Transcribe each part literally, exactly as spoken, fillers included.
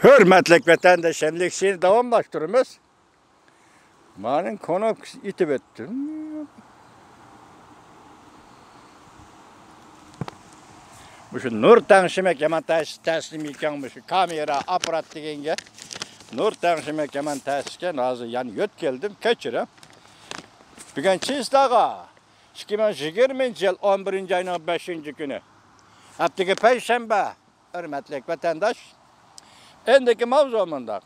ھۆرمەتلىك ۋەتەنداش، ئەمدىكى ئىشنى داۋاملاشتۇرىمىز. مانىڭ كۇنۇپكىسى ئېتىۋەتتىم. مۇشۇ نۇر تەڭشىمەك يامان تەس-، تەسلىم ئىكەن، مۇشۇ كامېرا ئاپپارات دېگەنگە نۇر تەڭشىمەك يامان تەس ئىكەن. ھازىر يەنە يۆتكەلدىم، كەچۈرۈڭ. بۈگۈن چىسلاغا، ئىككى مىڭ يىگىرمىنچى يىل ئون بىرىنچى ئاينىڭ بەشىنچى كۈنى. ھەپتىكى پەيشەنبە. ھۆرمەتلىك ۋەتەنداش، ئەمدىكى ماۋزۇ مۇنداق.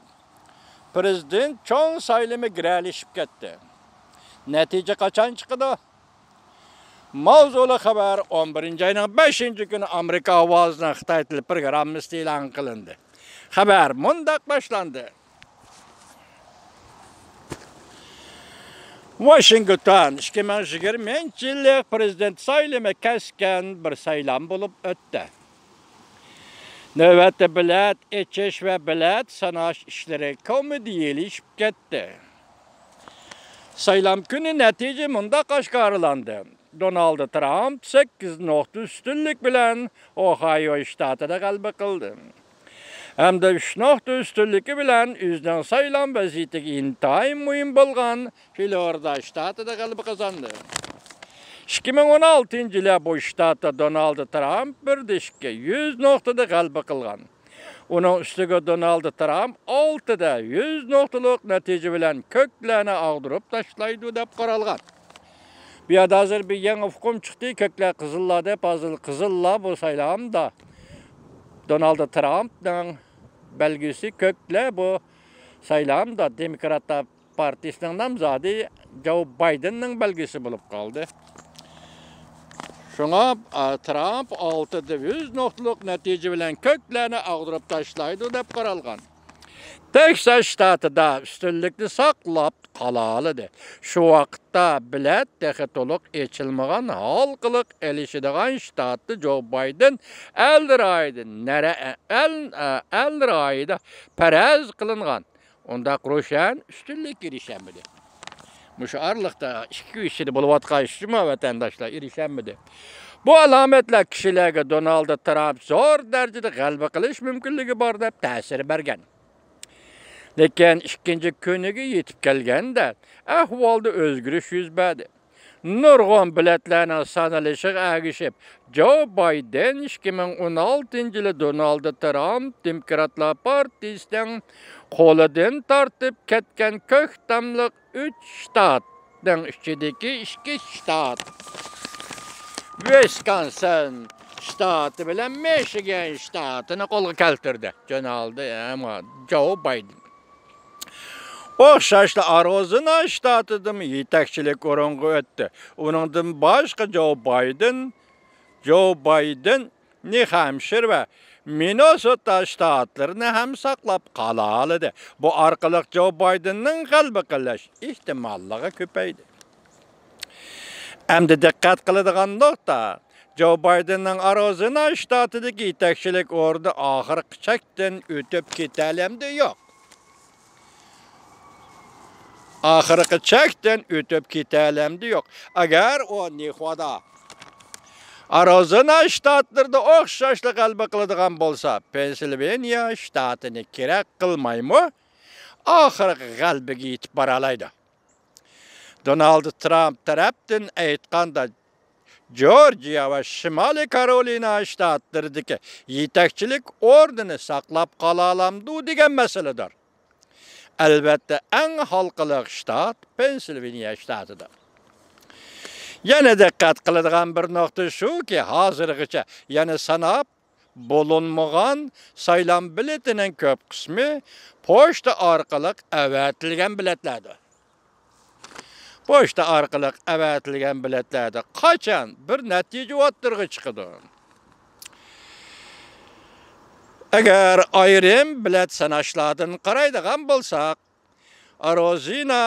پىرېزىدېنت چوڭ سايلىمى گىرەلىشىپ كەتتى. نەتىجە قاچان چىقىدۇ؟ ماۋزۇلۇق خەۋەر ئون بىرىنچى ئاينىڭ بەشىنچى كۈنى ئامېرىكا ئاۋازىنىڭ خىتاي تىلى پروگراممىسىدا ئېلان قىلىندى. خەۋەر مۇنداق باشلاندى. ۋاشىنگتون، ئىككى مىڭ يىگىرمىنچى يىللىق پىرېزىدېنت سايلىمى كەسكىن بىر سايلام بولۇپ ئۆتتى. نۆۋەتتە بېلەت ئېچىش ۋە بېلەت ساناش ئىشلىرى كومېدىيىلىشىپ كەتتى. سايلام كۈنى نەتىجە مۇنداق ئاشكارىلاندى. دونالد ترامپ سەككىز نۇقتا ئۈستۈنلۈك بىلەن ئوھايو شتاتىدا غەلىبە قىلدى ھەمدە ئۈچ نۇقتا ئۈستۈنلۈكى بىلەن ئۆزىنىڭ سايلام ۋەزىيىتىگە ئىنتايىن مۇھىم بولغان فلورىدا شتاتىدا غەلىبە قازاندى. ئىككى مىڭ ئون ئالتىنچى يىلى بۇ شتاتتا دونالد ترامپ بىردە ئىككى يۈز نۇقتىدا غەلىبە قىلغان. ئۇنىڭ ئۈستىگە دونالد ترامپ ئالتىدە يۈز نۇقتىلىق نەتىجە بىلەن كۆكلەرنى ئاغدۇرۇپ تاشلايدۇ دەپ قارالغان. بۇ يەردە ھازىر بىر يېڭى ئۇقۇم چىقتى، كۆكلەر قىزىللار دەپ، ھازىر قىزىللار بۇ سايلامدا دونالد ترامپنىڭ بەلگىسى، كۆكلەر بۇ سايلامدا دېموكراتلار پارتىيىسىنىڭ نامزادى جو بايدېننىڭ بەلگىسى بولۇپ قالدى. شۇڭا، ئا، ترامپ ئالتىدە يۈز نۇقتىلىق نەتىجە بىلەن كۆكلەرنى ئاغدۇرۇپ تاشلايدۇ دەپ قارالغان. تېكساس شتاتىدا ئۈستۈنلۈكنى ساقلاپ قالالىدى. شۇ ۋاقىتتا بېلەت تېخى تولۇق ئېچىلمىغان ھالقىلىق ئېلىشىدىغان شتاتتا جو بايدېن ئەل رايىدا نەرە-، ئەل، ئەل رايىدا پەرەز قىلىنغان ئۇنداق روشەن ئۈستۈنلۈككە ئېرىشەلمىدى. مۇشۇ ئارىلىقتا ئىككى ئىچىدە بولۇۋاتقان ئىش جۇمۇ ۋەتەنداشلار ئېرىشەلمىدى. بۇ ئالامەتلەر كىشىلەرگە دونالد ترامپ زور دەرىجىدە غەلىبە قىلىش مۇمكىنلىكى بار دەپ تەسىر بەرگەن. لېكىن ئىككىنچى كۈنىگە يېتىپ كەلگەندە ئەھۋالدا ئۆزگىرىش يۈز بەردى. نۇرغۇن بېلەتلەرنىڭ سانىلىشىغا ئەگىشىپ، جو بايدېن ئىككى مىڭ ئون ئالتىنچى يىلى دونالد ترامپ دېموكراتلار پارتىيىسىنىڭ قولىدىن تارتىپ كەتكەن كۆكتاملىق ئۈچ شتاتنىڭ ئىچىدىكى ئىككى شتات، ۋىسكونسىن شتاتى بىلەن مىشىگان شتاتىنى قولغا كەلتۈردى. دونالد، ئەمما جو بايدېن. ئوخشاشلا ئارىزونا شتاتىدىمۇ يېتەكچىلىك ئورۇنغا ئۆتتى. ئۇنىڭدىن باشقا جو بايدېن، جو بايدېن نيۇ خامپشىر ۋە مىننېسوتا شتاتلىرىنى ھەم ساقلاپ قالالىدى. بۇ ئارقىلىق جو بايدېننىڭ غەلىبە قىلىش ئېھتىماللىقى كۆپەيدى. ئەمدى دىققەت قىلىدىغان نۇقتا، جو بايدېننىڭ ئارىزونا شتاتىدىكى يېتەكچىلىك ئورنى ئاخىرقى چەكتىن ئۆتۈپ كېتەلەمدۇ يوق؟ ئاخىرقى چەكتىن ئۆتۈپ كېتەلەمدۇ يوق؟ ئەگەر ئۇ نېۋادا، ئارىزونا شتاتلىرىدا ئوخشاشلا غەلىبە قىلىدىغان بولسا، پېنسىلۋانىيە شتاتىنى كېرەك قىلمايمۇ ئاخىرقى غەلىبىگە يېتىپ بارالايدۇ. دونالد ترامپ تەرەپتىن ئېيتقاندا، جورجىيا ۋە شىمالىي كارولىنا شتاتلىرىدىكى يېتەكچىلىك ئورنىنى ساقلاپ قالالامدۇ دېگەن مەسىلىدۇر. ئەلۋەتتە، ئەڭ ھالقىلىق شتات پېنسىلۋانىيە شتاتىدۇر. يەنە دىققەت قىلىدىغان بىر نۇقتا شۇكى، ھازىرغىچە يەنە ساناپ بولۇنمىغان سايلام بېلىتىنىڭ كۆپ قىسمى پوچتا ئارقىلىق ئەۋەتىلگەن بېلەتلەردۇر. پوچتا ئارقىلىق ئەۋەتىلگەن بېلەتلەردە قاچان بىر نەتىجە ئوتتۇرىغا چىقىدۇ؟ ئەگەر ئايرىم بېلەت ساناشلاردىن قارايدىغان بولساق، ئارىزونا،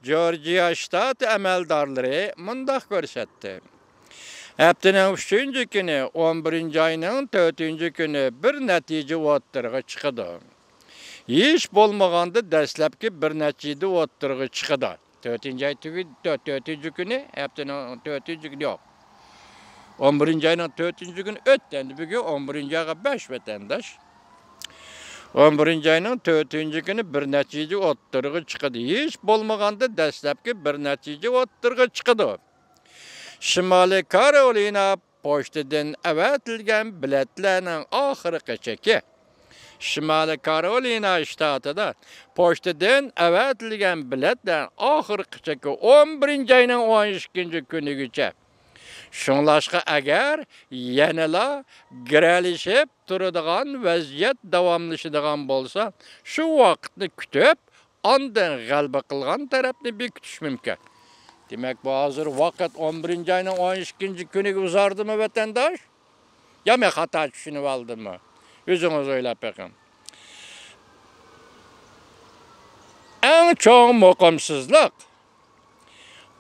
جورجىيا شتاتى ئەمەلدارلىرى مۇنداق كۆرسەتتى: ھەپتىنىڭ ئۈچىنچى كۈنى، ئون بىرىنچى ئاينىڭ تۆتىنچى كۈنى بىر نەتىجە ئوتتۇرىغا چىقىدۇ. ھېچ بولمىغاندا دەسلەپكى بىر نەتىجە ئوتتۇرىغا چىقىدۇ. تۆتىنچى ئاي تۈگىدى، تۆتىنچى كۈنى، ھەپتىنىڭ تۆتىنچى كۈنى يوق. ئون بىرىنچى ئاينىڭ تۆتىنچى كۈنى ئۆتتى. ئەمدى بۈگۈن ئون بىرىنچى ئايغا بەش، ۋەتەنداش. ئون بىرىنچى ئاينىڭ تۆتىنچى كۈنى بىر نەتىجە ئوتتۇرىغا چىقىدۇ. ھېچ بولمىغاندا دەسلەپكى بىر نەتىجە ئوتتۇرىغا چىقىدۇ. شىمالىي كارولىنا پوچتىدىن ئەۋەتىلگەن بېلەتلەرنىڭ ئاخىرقى چېكى. شىمالىي كارولىنا شتاتىدا پوچتىدىن ئەۋەتىلگەن بېلەتلەر ئاخىرقى چېكى ئون بىرىنچى ئاينىڭ ئون ئىككىنچى كۈنىگىچە. شۇڭلاشقا، ئەگەر يەنىلا گىرەلىشىپ تۇرىدىغان ۋەزىيەت داۋاملىشىدىغان بولسا، شۇ ۋاقىتنى كۈتۈپ، ئاندىن غەلىبە قىلغان تەرەپنى بېكىتىش مۇمكىن. دېمەك، بۇ ھازىر ۋاقىت ئون بىرىنچى ئاينىڭ ئون ئىككىنچى كۈنىگە ئۇزاردىمۇ، ۋەتەنداش؟ يا مەن خاتا چۈشىنىۋالدىممۇ؟ ئۆزىڭىز ئويلاپ بېقىڭ. ئەڭ چوڭ مۇقىمسىزلىق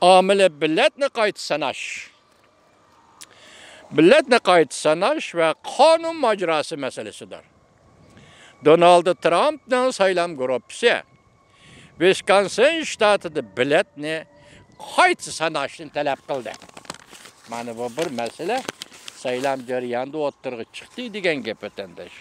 ئامىلى بېلەتنى قايتا ساناش. بېلەتنى قايتا ساناش ۋە قانۇن ماجىراسى مەسىلىسىدۇر. دونالد ترامپنىڭ سايلام گۇرۇپپىسى ۋىسكونسىن شتاتىدا بېلەتنى قايتا ساناشنى تەلەپ قىلدى. مانا بۇ بىر مەسىلە سايلام جەريانىدا ئوتتۇرىغا چىقتى دېگەن گەپ، ۋەتەنداش.